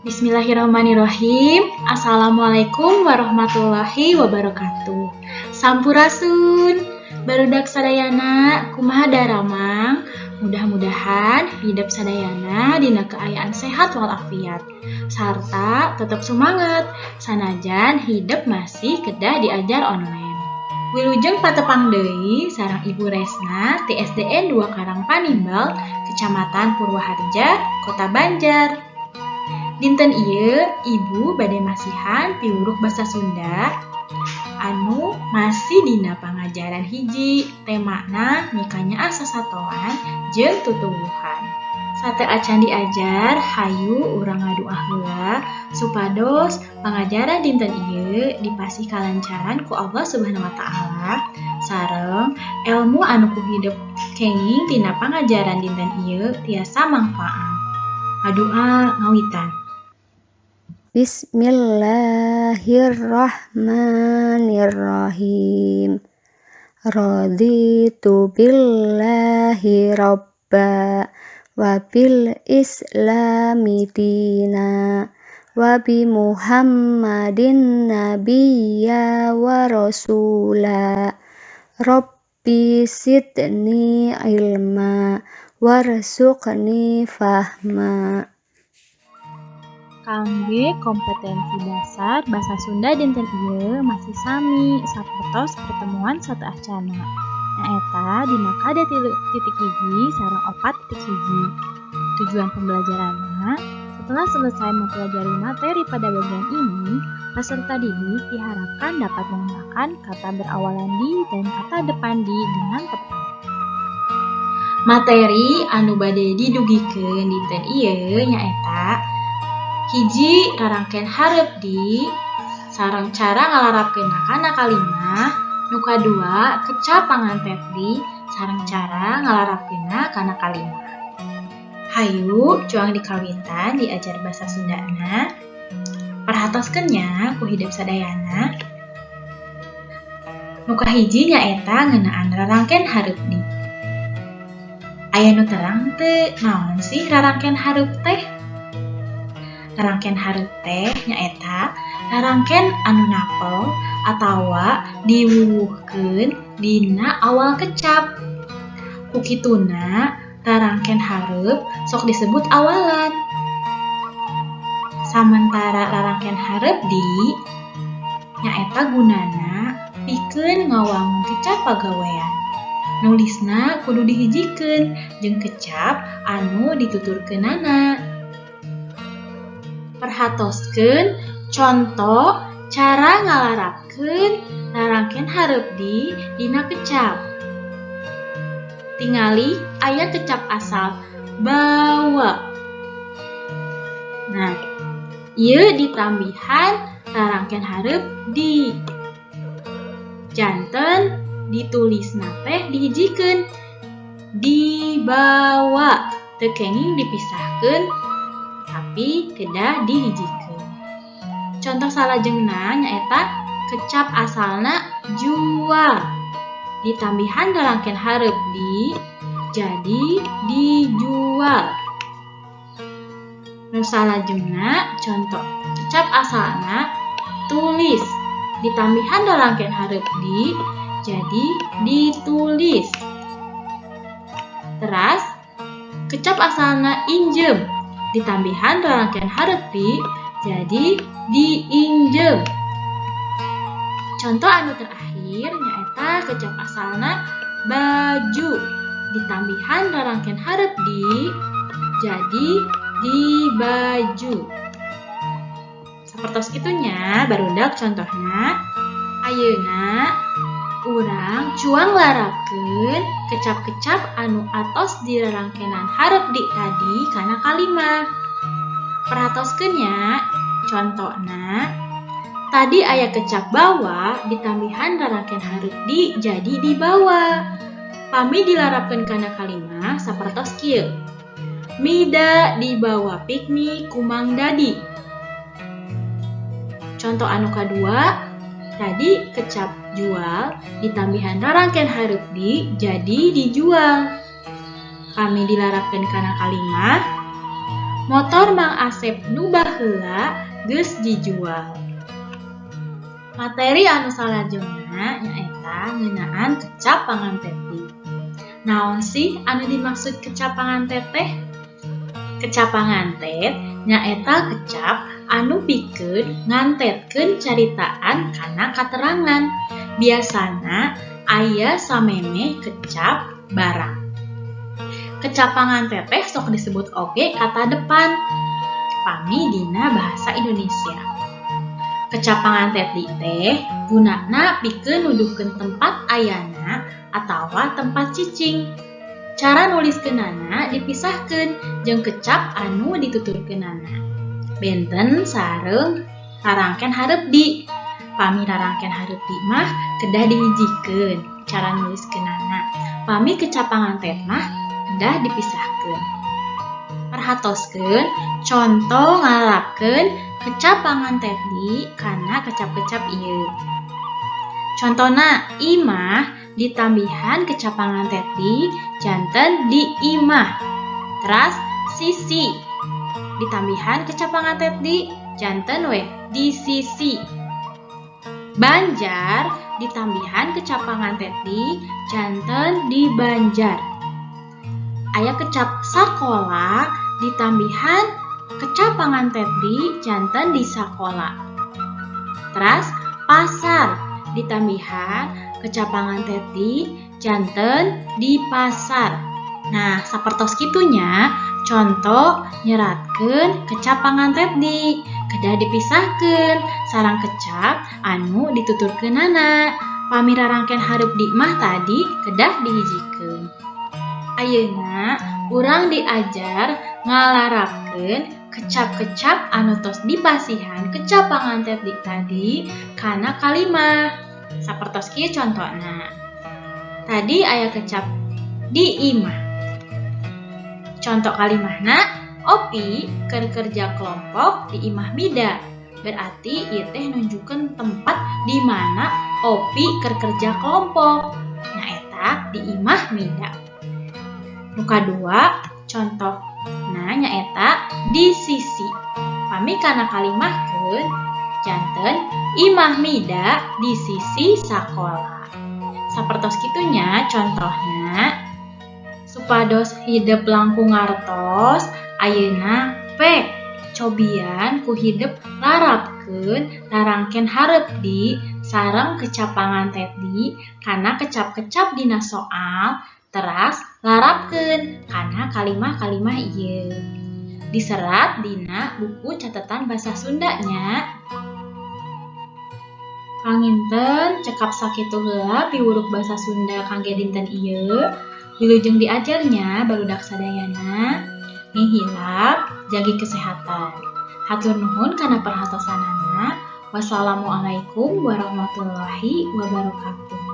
Bismillahirrahmanirrahim. Assalamualaikum warahmatullahi wabarakatuh. Sampurasun. Barudak sadayana, kumaha daramang? Mudah-mudahan hidep sadayana dina keayaan sehat walafiat sarta tetap semangat sanajan hidep masih kedah diajar online. Wilujeng patepang deui sareng Ibu Resna ti SDN 2 Karang Panimbal, Kecamatan Purwaharja, Kota Banjar. Dinten ieu Ibu bade masihan piwuruk basa Sunda anu masih dina pangajaran 1, temana mikanyaah sasatoan jeung tutuwuhan. Sateuacan diajar, hayu urang ngadua heula supados pangajaran dinten ieu dipasih kalancaran ku Allah Subhanahu wa Ta'ala sareng elmu anu ku hidep kenging tina pangajaran dinten ieu tiasa mangfaat. Ngadua ngawitan. Bismillahirrahmanirrahim. Raditu billahi robba wa bil islami dina wa bi Muhammadin nabiyya wa rasula. Rabbi zidni ilma warzuqni fahma. Kangge kompetensi dasar basa Sunda dinten ieu masih sami sapertos pertemuan sateuacanna, nyaeta dina KD 3.1 sareng 4.1. Tujuan pembelajaranna, setelah selesai mempelajari materi pada bagian ini, peserta didik diharapkan dapat menggunakan kata berawalan di dan kata depan di dengan tepat. Materi anu bade didugikeun dinten ieu nyaeta 1, rarangken hareup di sareng cara ngalarapkeunna kana kalimah. Nu kadua, kecap pangantep di sareng cara ngalarapkeunna kana kalimah. Hayu cuang dikawitan diajar basa Sundana. Perhatoskeun nya ku hidep sadayana. Nu kahiji nyaeta ngeunaan rarangken hareup di. Aya nu terang teu, naon sih rarangken hareup teh? Rarangken hareup teh nyaeta rarangken anu napel atawa diwuwuhkeun dina awal kecap. Ku kituna rarangken hareup sok disebut awalan. Samentara rarangken hareup di nyaeta gunana pikeun ngawangun kecap pagawean. Nulisna kudu dihijikeun jeung kecap anu dituturkeunana. Perhatoskeun conto cara ngalarapkeun rarangken hareup di dina kecap. Tingali aya kecap asal bawa. Nah, ieu ditambihan rarangken hareup di. Janten ditulisna teh dihijikeun, dibawa, teu kenging dipisahkeun, tapi kedah dihijikeun. Contoh salajengna nyaeta kecap asalna jual. Ditambihan rarangken hareup di jadi dijual. Nu salajengna contoh kecap asalna tulis. Ditambihan rarangken hareup di jadi ditulis. Teras kecap asalna injem. Ditambihan rarangken hareup di jadi diinjem. Contoh anu terakhir nyaeta kecap asalna baju. Ditambihan rarangken hareup di jadi dibaju. Sapertos kitu nya, barudak, contohna. Ayeuna urang cuang larapkeun kecap-kecap anu atos dirarangkenan hareup di tadi kana kalimah. Perhatoskeun nya, contona tadi aya kecap bawa ditambihan rarangken hareup di jadi dibawa. Pami dilarapkeun kana kalimah sapertos kieu. Mida dibawa piknik ku Mang Dadi. Contoh anu kadua, tadi kecap jual ditambihan rarangken hareup di jadi dijual. Pami dilarapkeun kana kalimah, Motor Mang Asep nu baheula geus dijual. Materi anu salajengna nyaeta ngeunaan kecap pangantet di. Naon sih anu dimaksud kecap pangantet teh? Kecap pangantet nyaeta kecap anu pikeun ngantetkeun caritaan kana katerangan. Biasana aya samemeh kecap barang. Kecap pangantet teh sok disebut oge kata depan pami dina bahasa Indonesia. Kecap pangantet di teh gunana pikeun nuduhkeun tempat ayana atawa tempat cicing. Cara nuliskeunana dipisahkeun jeung kecap anu dituturkeunana. Benten sareng rarangken hareup di. Pami rarangken hareup di mah kedah dihijikeun cara nuliskeunana. Pami kecap pangantet mah kedah dipisahkeun. Perhatoskeun conto ngalarapkeun kecap pangantet di kana kecap-kecap ieu. Contona imah ditambihan kecap pangantet di janten di imah. Teras sisi ditambihan kecap pangantet di janten we di sisi. Banjar ditambihan kecap pangantet di janten di Banjar. Aya kecap sakola ditambihan kecap pangantet di janten di sakola. Teras pasar ditambihan kecap pangantet di janten di pasar. Nah, sapertos kitu nya contoh nyeratkeun kecap pangantet di kedah dipisahkeun sareng kecap anu dituturkeunana. Pami rarangken hareup di mah tadi kedah dihijikeun. Ayeuna urang diajar ngalarapkeun kecap-kecap anu tos dipasihan kecap pangantet di tadi kana kalimah. Sapertos kieu contona. Tadi aya kecap di imah. Contoh kalimahna, Opi keur kerja kelompok di imah Mida. Berarti ieu teh nunjukkeun tempat di mana Opi keur kerja kelompok. Nyaeta di imah Mida. Nu kadua, contohna nyaeta di sisi. Pami kana kalimahkeun janten imah Mida di sisi sakola. Sapertos kitu nya contohna. Supados hidep langkung ngartos, ayeuna pek cobian ku hidep larapkeun rarangken hareup di sareng kecap pangantet di kana kecap-kecap dina soal, teras larapkeun kana kalimah-kalimah ieu. Diserat dina buku catatan basa Sunda nya. Panginten cekap sakitu heula piwuruk basa Sunda kangge dinten ieu. Wilujeng diajar nya barudak sadayana. Hilap jagi kesehatan. Hatur nuhun kana perhatosanana. Wassalamualaikum warahmatullahi wabarakatuh.